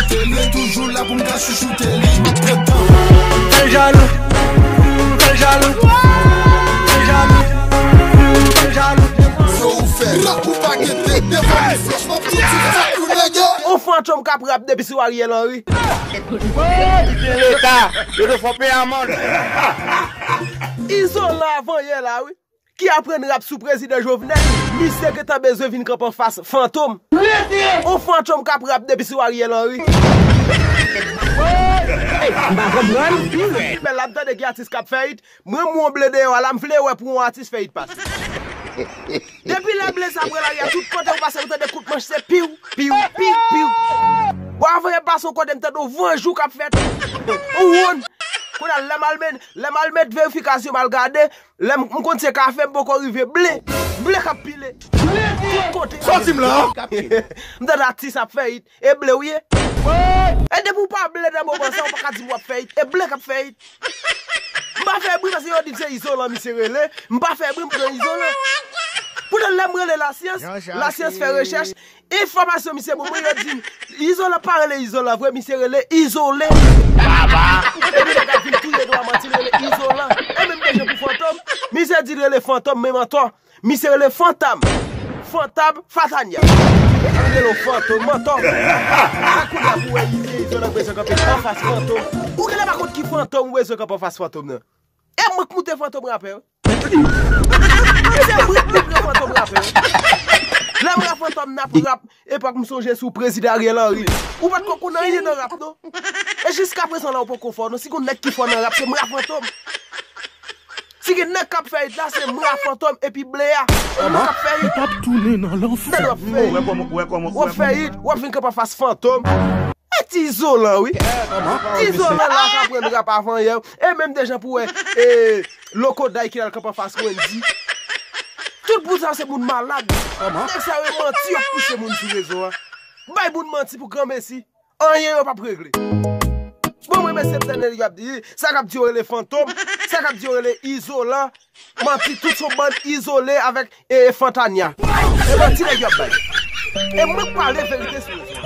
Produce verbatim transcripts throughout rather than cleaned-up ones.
Te vle toujou la pou m ka chouchoute li, m ap pran tan. Fè l jalou, fè l jalou, fè l jalou, fè l jalou. Yo ou fè rap ou pa gen tèt devan li flòch, m ap di ti sa pou nèg yo. On fantom k ap rap depi sou Ariel Henry. Leta, yo te fò peye amann. Izolan avan yè la, wi. Ki aprann rap sou prezidan Jovenel, misye gentan bezwen vin kanpe anfas Fantom. On Fantom k ap rap depi sou Ariel Henry. M pa konprann. Bèl la, m tande gen atis k ap fè hit. Mwen, mwen ble deyò a la, m vle wè pou yon atis fè hit pase. Depi lè Blaze ap pran lari a, tout kote ou pase, ou tande kout manch, se piw, piw, piw, piw. Bon, avan yè pase yon kote, m tande yon van jou k ap fèt. Ou wonn. Kounye a, lè m al men, lè m al met verifikasyon, m al gade, lè m, m konn se kafe, m poko rive ble. Ble k ap pile. Tout kote. Sòti m la. M tande atis ap fè hit. E ble w ye. E depi w pa ble nan moman sa, w pa ka di m w ap fè hit. E ble k ap fè hit. M pa fè bri paske yo di m se Izolan misye rele. M pa fè bri, m pran Izolan. Poutan lè m rele lasyans, lasyans fè rechèch. Enfòmasyon misye ban mwen, yo di m Izolan pa rele Izolan vre, misye rele Izole. Epi nèg ap vin touye nou a manti, l rele Izolan. E menm de jan pou Fantom, misye di l rele Fantom, men mantò. Misye rele Fantam. Fantam Fatanya. Li rele w Fantom, mantò. A kounye a pou wè Izolan bezwen kanpe anfas Fantom. Ou genlè pa konn ki Fantom ou bezwen kanpe anfas Fantom nan. E mwen k moute Fantom rapè, wi. Se mwen k moute Fantom rapè, wi. Lè m wè Fantom nan ap rap, epòk m sonje sou prezidan Ariel Henry. Ou pa t ko konn anyen nan rap, non. E jiskaprezan la, ou poko fò, non. Si gon nèg ki fò nan rap, se Mra Fantom. Si gen nèg k ap fè hit la, se Mra Fantom epi Ble a. E nou k ap fè hit. Li p ap tounen nan lanfè. Nèg w ap fè hit. Ou wè kòman, ou wè kòman, ou wè kòman. W ap fè hit, w ap vin kanpe anfas Fantom. E ti Izolan, wi. Ti Izolan la k aprann rap avan yè. E menm de jan pou wè, e, Lokoday ki al kanpe anfas Wendy. Tout moun sa se moun malad. Nèg sa yo manti, y ap pouse moun sou rezo a. Bay moun manti pou granmesi. Anyen yo p ap regle. Bon, mwen, mesye, m tande nèg yo ap di, sa k ap di yo rele Fantom, sa k ap di yo rele Izolan, manti, tout se yon bann Izole avèk, e, Fantanya. E manti nèg yo ap bay. E mwen k pale verite sou rezo a.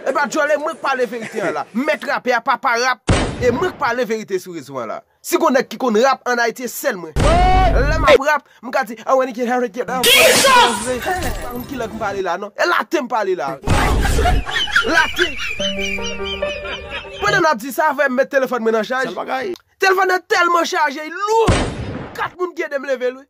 E pa djòl, e mwen k pale verite an la. Mèt rapè a, papa rap, e mwen k pale verite sou rezo an la. Si gon nèg ki konn rap ann Ayiti, e sèl mwen. Lè m ap rap, m ka di, "I wanna get out, get out." M pa konn ki lang m pale la, non. E laten m pale la. Laten. Pandan n ap di sa, frè m met telefòn mwen nan chaj. Sèl bagay. Telefòn nan tèlman chaje, li lou. Kat moun ki ede m leve l, wi.